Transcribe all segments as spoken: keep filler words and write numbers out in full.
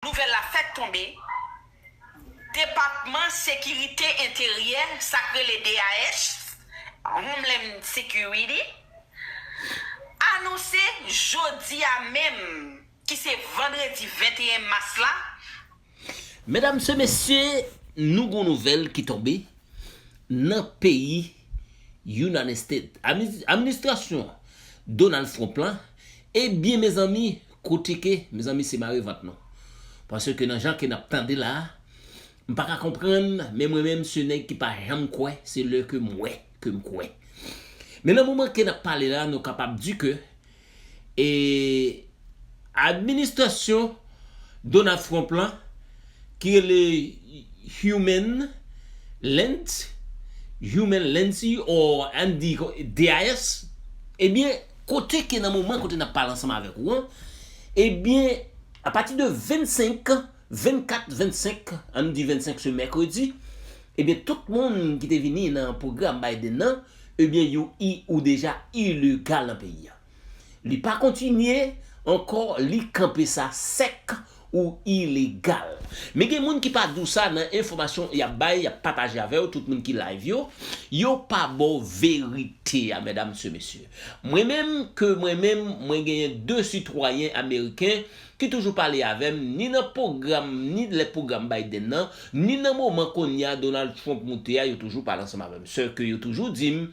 Nouvèl la fèk tonbe, Depatman Sekirite Enteryè, sa k rele D A S, Homeland Security, anonse jodi a menm, ki se vandredi venteyen mas la. Medam e mesye, nou gon nouvèl ki tonbe nan peyi United States. Administrasyon Donald Trump lan, ebyen mezanmi, kote ke, mezanmi, se mare vant nou. Paske nan jan ke n ap tande la, m pa ka konprann, men mwen menm se nèg ki pa janm kwè, se lè ke m wè ke m kwè. Men nan moman ke n ap pale la, nou kapab di ke e administrasyon Donald Trump lan, ki rele Human Lens, Human Lensi, or ann di D A S, ebyen, kote ke nan moman kote n ap pale ansanm avèk ou an, ebyen, apati de vennsenk, vennkat, vennsenk, ann di vennsenk se mèkredi, ebyen, tout moun ki te vini nan pwogram Biden nan, ebyen, yo i, ou deja ilegal nan peyi a. Li pa kontinye ankò, li kanpe sa sèk, ou ilegal. Men gen moun ki pa di w sa nan enfòmasyon y ap bay, y ap pataje avè w, tout moun ki live yo, yo pa ba w verite a, medam e mesye. Mwen menm, ke mwen menm, mwen genyen de sitwayen ameriken ki toujou pale avè m, ni nan pwogram, ni lè pwogram Biden nan, ni nan moman kounye a Donald Trump moute a, yo toujou pale ansanm avè m. Sèke yo toujou di m,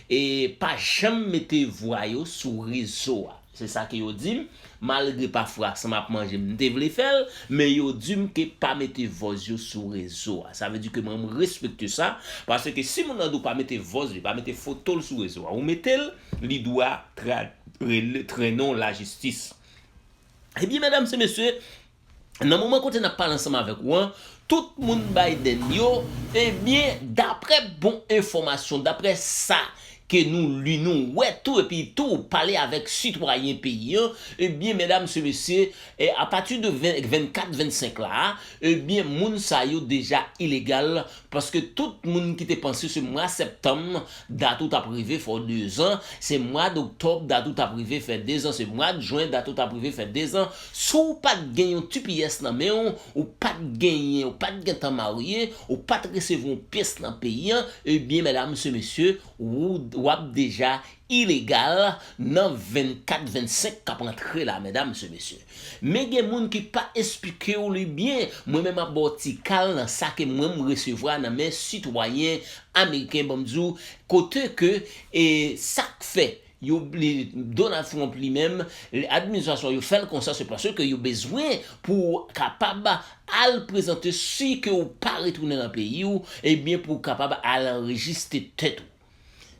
e pa janm mete vwa yo sou rezo a. Se sa ke yo di m, malgre pafwa san m ap manje m, m te vle fè l, men yo di m ke pa mete vòz yo sou rezo a. Sa vle di ke mwen, m respekte sa, paske si moun nan di w pa mete vòz li, pa mete foto l sou rezo a, ou mete l, li dwa tra, rele, trennen w lajistis. Ebyen, medam e mesye, nan moman kote n ap pale ansanm avèk ou an, tout moun Biden yo, ebyen, daprè bon enfòmasyon, daprè sa ke nou li, nou wè tou, epi tou pale avèk sitwayen peyi an, ebyen, medam e mesye, e apati de ven, vennkat, vennsenk la a, ebyen, moun sa yo deja ilegal, paske tout moun ki te panse se mwa septanm, dat ou t ap rive fè w dezan, se mwa doktòb, dat ou t ap rive fè dezan, se mwa jen, dat ou t ap rive fè dezan. Si w pa t gen yon T P S nan men w, ou pa t genyen, ou pa t gentan marye, ou pa t resevwa yon pyès nan peyi an, ebyen, medam e mesye, ou, w ap deja ilegal nan vennkat, vennsenk k ap antre la, medam e mesye. Men gen moun ki pa esplike w li byen. Mwen menm, m ap ba w ti kal nan sa ke mwen, m resevwa nan men sitwayen ameriken, ban m di w, kote ke, e sa k fè yo, li, Donald Trump li menm, administrasyon yo fè l konsa, se paske yo bezwen pou kapab al prezante, si ke w pa retounen nan peyi w, ebyen, pou w kapab al anrejiste tèt ou.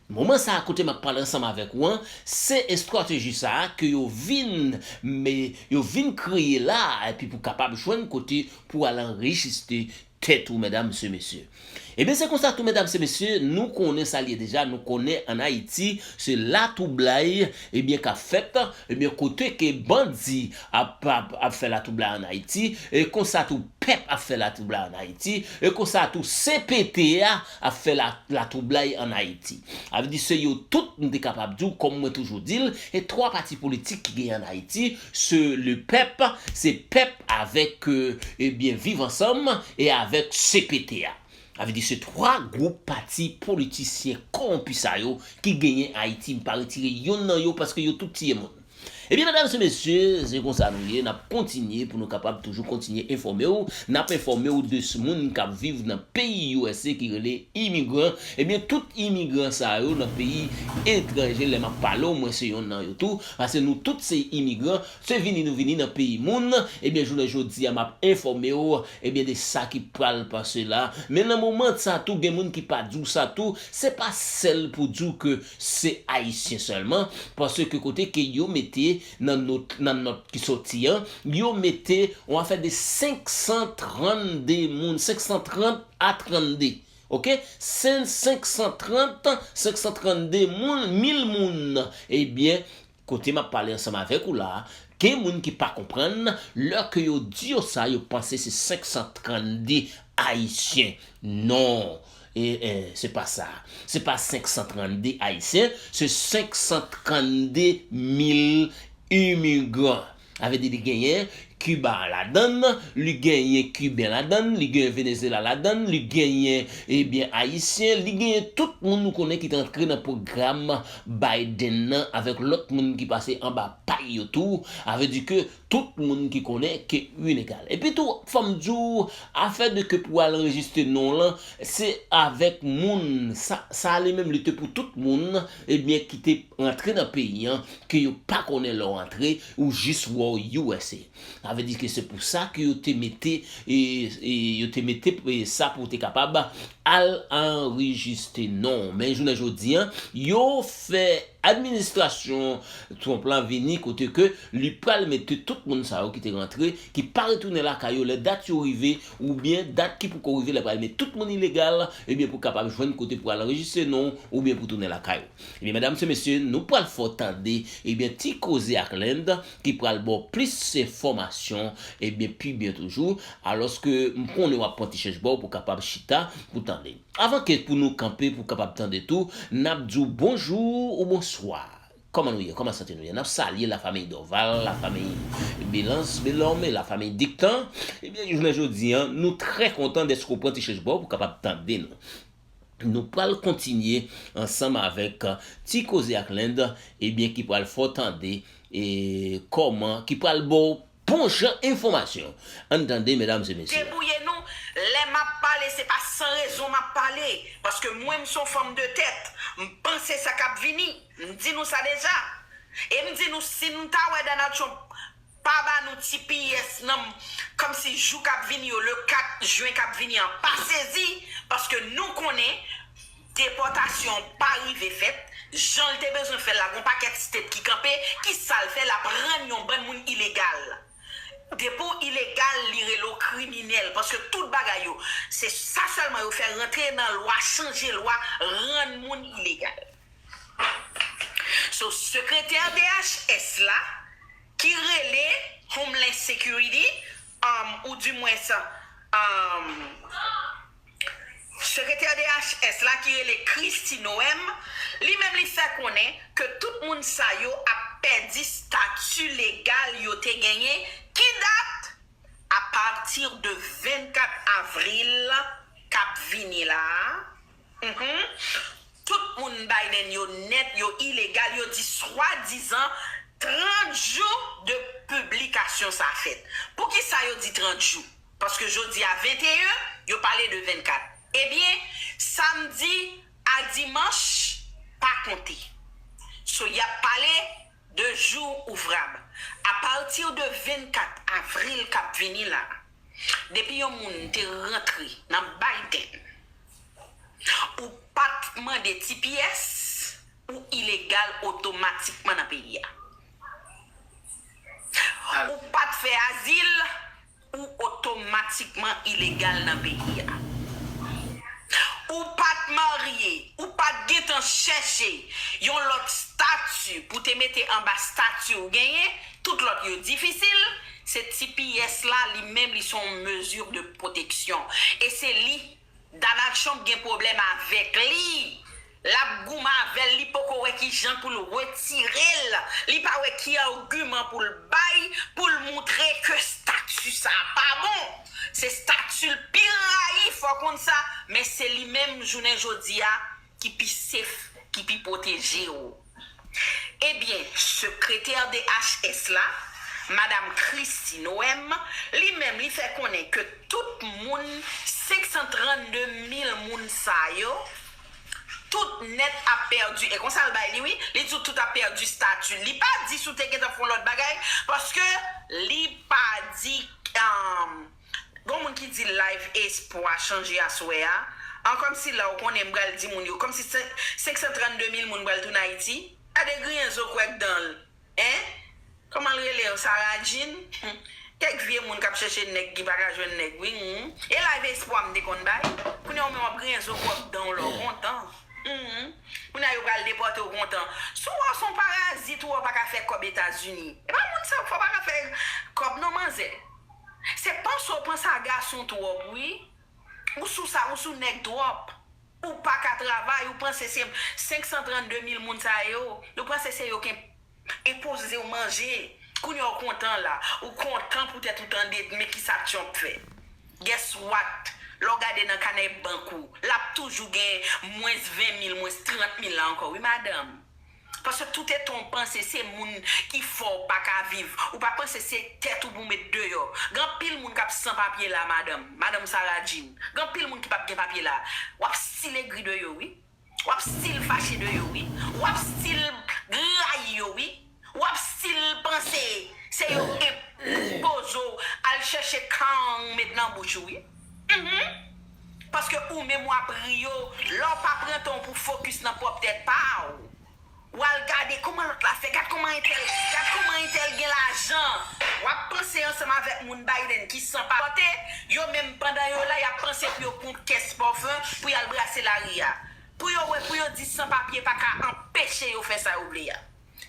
Moman sa a, kote m ap pale ansanm avèk ou an, se estrateji sa a ke yo vin, men, yo vin kreye la, epi pou kapab jwenn kote pou al anrejiste tèt ou, medam e mesye. Ebyen, se konsa tou, medam e mesye, nou konnen sa l ye deja, nou konnen ann Ayiti, se latwoublay, ebyen, k ap fèt, ebyen, kote ke bandi ap, ap, ap fè latwoublay ann Ayiti, e konsa tou pèp ap fè latwoublay ann Ayiti, e konsa tou C P T a ap fè la, latwoublay ann Ayiti. Sa vle di se yo tout, m te kapab di w, kòm mwen toujou di l, e twa pati politik ki genyen ann Ayiti, se le pèp, se pèp avèk, e, ebyen, Viv Ansanm e avèk C P T a. Sa vle di se twa gwoup pati politisyen kòwonpi sa yo ki genyen Ayiti. M pa retire yonn nan yo paske yo tout tiye moun. Ebyen, medam e mesye, se konsa nou ye. N ap kontinye pou nou kapab toujou kontinye enfòme w. N ap enfòme w de s-, moun k ap viv nan peyi U S A ki rele imigran. Ebyen, tout imigran sa yo nan peyi etranje, lè m ap pale w, mwen se yonn nan yo tou. Paske nou tout se imigran, se vini nou vini nan peyi moun. Ebyen, jounen jodi a, m ap enfòme w, ebyen, de sa ki pral pase la. Men nan moman sa tou, gen moun ki pa di w sa tou, se pa sèl pou di w ke se Ayisyen sèlman, paske kote ke yo mete nan nòt, nan nòt ki sòti an, yo mete yon afè de senk san trannde moun, senk san trant a trannde. Oke? Sen-, senk san trant, senk san trannde moun, mil moun. Ebyen, kote m ap pale ansanm avèk ou la a, gen moun ki pa konprann, lè ke yo di yo sa, yo panse se senk san trannde Ayisyen. Non. E, e, se pa sa. Se pa senk san trannde Ayisyen, se senk san trannde mil imigran. Sa vle di li genyen Kiba ladann, li genyen Kiben ladann, li genyen Venezyela ladann, li genyen, ebyen, Ayisyen, li genyen tout moun nou konnen ki te antre nan pwogram Biden nan avèk lòt moun ki pase anba pay yo tou. Sa vle di ke tout moun ki konnen ke ilegal. Epi tou, fò m di w, afè de ke pou al anrejistre non w lan, se avèk moun, sa, sa li menm li te pou tout moun, ebyen, ki te rantre nan peyi an, ke yo pa konnen lè w antre, ou jis wè w U S A. Sa vle di ke se pou sa ke yo te mete, e, e, yo te mete, e, sa pou te kapab al anrejistre non w. Men jounen jodi an, yo fè administrasyon Trump la vini kote ke li pral mete tout moun sa yo ki te rantre, ki pa retounen lakay yo lè dat yo rive, oubyen dat ki poko rive, lè pral mete tout moun ilegal, ebyen pou kapab jwenn kote pou al anrejistre non w, oubyen pou tounen lakay ou. Ebyen, medam e mesye, nou pral fè w tande, ebyen, ti koze ak Lend ki pral ba w plis enfòmasyon, ebyen, pi byen toujou, alòske m konnen w ap pran ti chèch ba w pou kapab chita, pou tande. Avan ke pou nou kanpe, pou kapab tande tou, n ap di w bonjou ou bonswa. Kòman nou ye? Kòman sante nou ye? N ap salye lafanmi Dorval, lafanmi Belans, Belòm, lafanmi Diktan. Ebyen, jounen jodi an, nou trè kontan dèske w pran ti chèch ba w pou kapab tande nou. Nou pral kontinye ansanm avèk, uh, Ti Koze ak Lend, ebyen, ki pral fè w tande, e, kòman, ki pral ba w bon jan enfòmasyon. Ann tande, medam e mesye. Debouye nou, lè m ap pale, se pa san rezon m ap pale, paske mwen, m se yon fanm de tèt, m panse sa k ap vini, m di nou sa deja. E m di nou, si n ta wè Donald Trump pa ba nou T P S nan, kòmsi jou k ap vini yo, le kat jen k ap vini an, pa sezi, paske nou konnen depòtasyon an pa rive fèt, jan l te bezwen fè l la, gon pakèt state ki kanpe, ki sa l fè, l ap rann yon bann moun ilegal. Depi w ilegal, li rele w kriminèl, paske tout bagay yo, se sa sèlman yo fè rantre nan lwa, chanje lwa, rann moun ilegal. So, sekretè D H S la, ki rele Homeland Security, um, ou dimwens, um, sekretè D H S la, ki rele Kristi Noem, li menm li fè konnen ke tout moun sa yo ap pèdi stati legal yo te genyen, ki dat? Apati de vennkat avril k ap vini la a, mhm, tout moun Biden yo nèt, yo ilegal, yo di swadizan trant jou de piblikasyon sa fèt. Poukisa yo di trant jou? Paske jodi a venteyen, yo pale de vennkat. Ebyen, samdi a dimanch pa konte. So, y ap pale de jou ouvrab. Apati de vennkat avril k ap vini la, depi yon moun te rantre nan Biden, ou pa t mande T P S, ou ilegal otomatikman nan peyi a. Ou pa t fè azil, ou otomatikman ilegal nan peyi a. Ou pa t marye, ou pa t gentan chèche yon lòt stati pou te mete anba stati ou genyen, tout lòt yo difisil, se T P S la, li menm, li se yon mezi de pwoteksyon. E se li, Donald Trump gen pwoblèm avèk li. L ap goumen avè l, li poko wè ki jan pou l retire l. Li pa wè ki agiman pou l bay, pou l montre ke stati sa a pa bon. Se stati l pi rayi, fò w konn sa, men se li menm, jounen jodi a, ki pi safe, ki pi pwoteje w. Ebyen, sekretè D H S la, madam Kristi Noem, li menm, li fè konnen ke tout moun, senk san trannde mil moun sa yo, tout nèt ap pèdi. E konsa l bay li, wi. Li di w tout ap pèdi stati. Li pa di si w te gentan fè yon lòt bagay, paske li pa di, um, gon moun ki di live espwa chanje aswè a. An, kòmsi la w konnen m pral di moun yo, kòmsi senk san trannde mil moun pral tounen Ayiti. Gade griyen zo kwèk dan l. Hein? Kòman l rele yo? Sarah Jean? Kèk vye moun k ap chèche nèg ki pa ka jwenn nèg, wi. Hmm. E live espwa m te konn bay. Kounye a w menm w ap griyen zo kwèk dan w la w kontan. Hmm. Kounye a yo pral depòte w kontan. Si w wè w se yon parazit, ou wè w pa ka fè kòb Etazini. E pa moun sa w fè w pa ka fè kòb non, manzè. Se panse w panse a gason twòp, wi. Ou sou sa, ou sou nèg twòp. Ou pa ka travay, ou panse se senk san trannde mil moun sa yo, ou panse se yo ki enpoze w manje. Kounye a w kontan la. Ou kontan poutèt ou tande men kisa Trump fè. Guess what? Lè w gade nan kanè bank ou, l ap toujou gen mwens ven mil, mwens trant mil la ankò, wi, madanm. Paske tout etan w panse se moun ki fè w pa ka viv. Ou pa panse se tèt ou pou w met deyò. Gen anpil moun k ap san papye la, madanm. Madanm Sarah Jean. Gen anpil moun ki p ap gen papye la. W ap still egri de yo, wi. W ap still fache de yo, wi. W ap still rayi yo, wi. W ap still panse se yo k enpoze w al chèche kang met nan bouch ou, wi. Mhm. Paske ou menm w ap ri yo, lè w pa pran tan w pou fokis nan pwòp tèt pa w. W al gade kòman lòt la fè, gad kòman entèl, gad kòman entèl gen lajan. W ap panse ansanm avèk moun Biden ki san papye, yo menm pandan yo la, y ap panse pou yo pran kès pòfen pou y al brase lari a. Pou yo wè, pou yo di san papye pa ka anpeche yo fè sa yo vle a.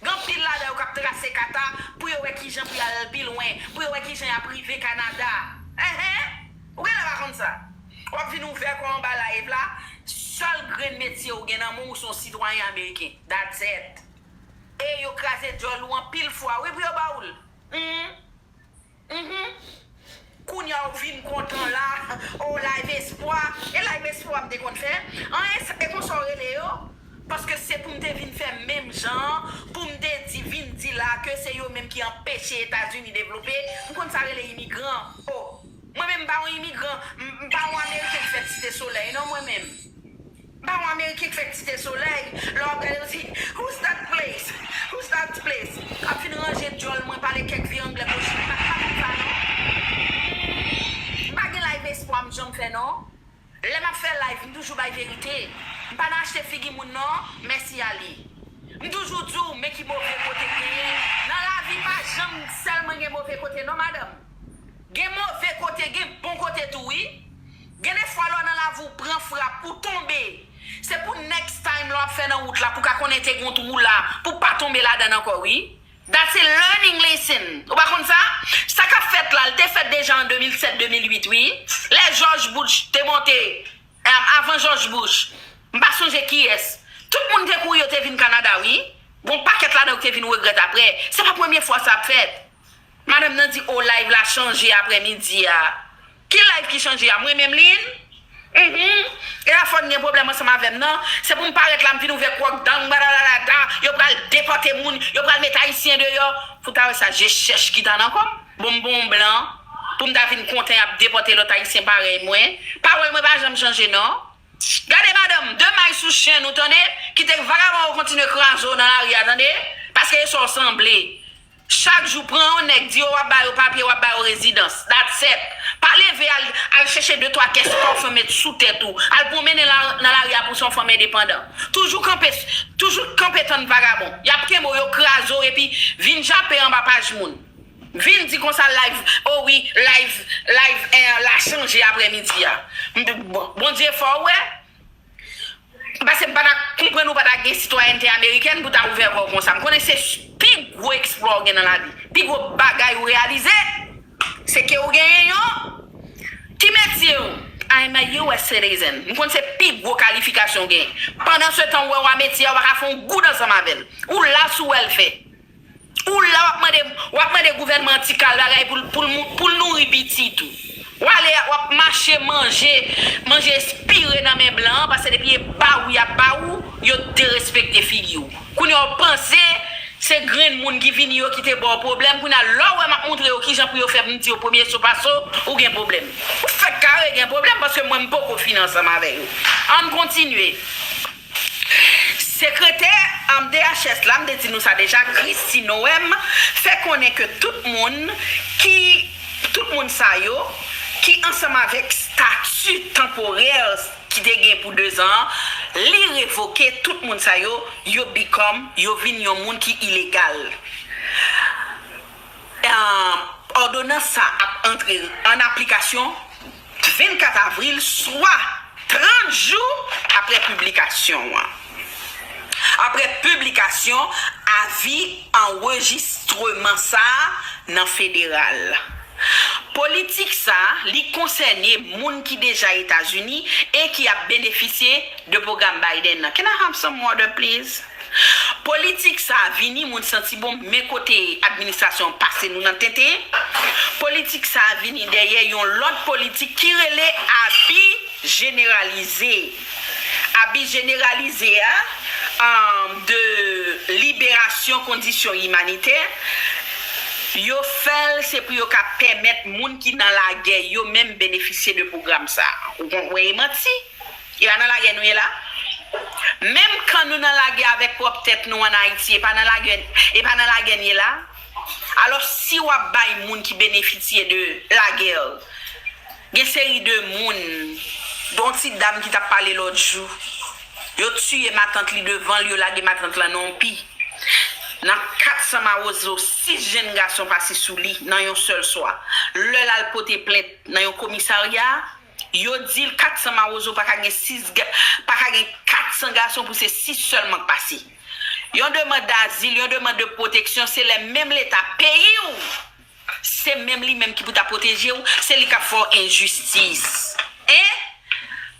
Gen anpil ladan yo k ap trase kata pou yo wè kijan pou y al pi lwen, pou yo wè kijan y ap rive Kanada. Enhen! Ou genlè pa konn sa. W ap vin ouvè kò w anba live la, sèl grenn metye ou gen nan men w, ou se yon sitwayen ameriken. That's it. E yo kraze djòl ou anpil fwa, wi, pou yo ba w l. Mhm. Mhm. Kounye a w vin kontan la, o live espwa. E live espwa m te konn fè. An, e, e konsa w rele yo? Paske se pou m te vin fè menm jan an, pou m te di, vin di la ke se yo menm ki anpeche Etazini devlope. M konn sa rele imigran. O, mwen menm m pa yon imigran, m, m pa yon Ameriken k fè Site Solèy, non, mwen menm. M pa yon Ameriken k fè Site Solèy. Lè w ap gade, w di, "Who's that place? Who's that place?" Ap fin ranje djòl mwen, pale kèk vye anglè kochon. M pa, m pa konn sa, non. M pa gen live espwa m janm fè, non. Lè m ap fè live, m toujou bay verite. M pa nan achte figi moun, non. Mèsi, Ali. M toujou di w, men ki move kote k genyen. Nan lavi, pa janm sèlman gen move kote, non, madanm. Gen move kote, gen bon kote tou, wi. Gen de fwa lè w nan lavi w pran frap, ou tonbe. Se pou next time lè w ap fè nan wout la, pou w ka konnen te gen yon twou la, pou w pa tonbe ladan l ankò, wi. That's a learning lesson. Ou pa konn sa? Sa k ap fèt la, l te fèt deja an de mil sèt, de mil uit, wi. Lè George Bush te monte, em, avan George Bush, m pa sonje kiyès. Tout moun te kouri, yo te vin Kanada, wi. Gon pakèt ladan yo te vin regrèt apre. Se pa premye fwa sa ap fèt. Madanm nan di, "O, live la chanje aprèmidi a." Ki live ki chanje a? Mwen menm li? Mhm. E la fò n gen pwoblèm ansanm avè m nan. Se pou m parèt la, m vin ouvè kwòk dang, badadadada. Yo pral depòte moun, yo pral met ayisyen deyò. Pou ta wè sa, je chèch ki ta nan kò m. Bon, m bon blan. Pou m ta vin kontan y ap depòte lòt ayisyen parèy mwen. Pawòl mwen pa janm chanje, non. Gade, madanm, de may sou chenn ou, tande? Kite vagabon yo kontinye kraze w nan lari a, tande? Paske e sa w sanble. Chak jou, pran yon nèg, di yo w ap ba yo papye, w ap ba yo rezidans. That's it. Pa leve al, al chèche de twa kès pòfen met sou tèt ou. Al pwonmennen la, nan lari a pou se yon fanm endepandan. Toujou kanpe, toujou kanpe tann vagabon. Y ap kenbe w, yo kraze w, epi vin jape anba paj moun. Vin di konsa live, o wi, live, live, eh, la chanje aprèmidi a. M, bon, Bondye fò, w wè. Paske m pa ta konprann ou pa ta gen sitwayènte amerikèn pou ta ouvè kò w konsa. M konnen se pi gwo eksplwa w gen nan lavi. Pi gwo bagay ou reyalize, se ke ou genyen yon, ki metye w? I'm a U S citizen. M konn se pi gwo kalifikasyon w genyen. Pandan se tan, ou wè w a metye a, ou pa ka fè yon goud ansanm avè l. Ou la sou wèlfè. Ou la, w ap mande, w ap mande gouvènman an ti kal bagay pou l, pou l mou-, pou l nouri pitit ou. W ale, w ap mache manje, manje espire nan men blan an, paske depi e ba w y ap ba w, yo derespekte figi w. Kounye a w panse se grenn moun ki vini yo ki te ba w pwoblèm, kounye a lè w wè m ap montre yo kijan pou yo fè pou m di yo premye so pa so, ou gen pwoblèm. Ou fèk kare gen pwoblèm paske mwen m poko fini ansanm avè yo. Ann kontinye. Sekretè, um, D H S la, m te di nou sa deja, Christie Noem, fè konnen ke tout moun ki, tout moun sa yo ki ansanm avèk stati tanporè ki te gen pou dezan an, li revoke tout moun sa yo, yo become, yo vin yon moun ki ilegal. Um, òdonans sa ap antre an aplikasyon vennkat avril, swa trant jou apre piblikasyon an. Apre piblikasyon avi anrejistreman sa a nan federal. Politik sa a, li konsène moun ki deja Etazini e ki ap benefisye de pwogram Biden nan. Can I have some water, please? Politik sa a vini, moun santi bon, men kote administrasyon an pase nou nan tenten. Politik sa a vini dèyè yon lòt politik ki rele abi jeneralize. Abi jeneralize a, um, de liberasyon kondisyon imanitè, yo fè l se pou yo ka pèmèt moun ki nan lagè yo menm benefisye de pwogram sa a. Ou konprann? E manti. E pa nan lagè nou ye la. Menm kan nou nan lagè avèk pwòp tèt nou ann Ayiti, e pa nan lagè, e pa nan lagè n ye la. Alò, si w ap bay moun ki benefisye de lagè, gen seri de moun, yon ti dam ki t ap pale lòt jou, yo tiye matant li devan l, yo lage matant lan nan yon pi. Nan kat san mawozo, sis jenn gason pase sou li nan yon sèl swa. Lè l al pote plent nan yon komisarya, yo di l kat san mawozo pa ka gen sis ga-, pa ka gen kat san gason pou se sis sèlman k pase. Yon demann dazil, yon demann de pwoteksyon, se lè menm Leta peyi w, se menm li menm ki pou ta pwoteje w, se li k ap fè w enjistis. En?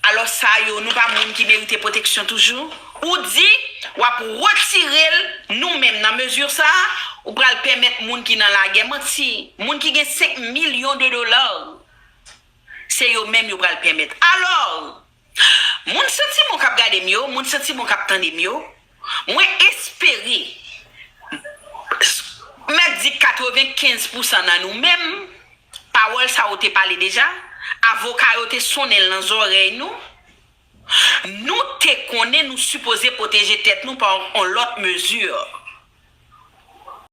Alò sa yo, nou pa moun ki merite pwoteksyon toujou? Ou di w ap retire l, nou menm nan mezi sa a, ou pral pèmèt moun ki nan lagè, manti, moun ki gen senk milyon de dola, se yo menm yo pral pèmèt. Alò, moun Sentimon k ap gade m yo, moun Sentimon k ap tande m yo, mwen espere, m ap di katrevenkenz pousan nan nou menm, pawòl sa yo te pale deja, avoka yo te sonnen l nan zòrèy nou, nou te konnen nou sipoze pwoteje tèt nou pa yon lòt mezi.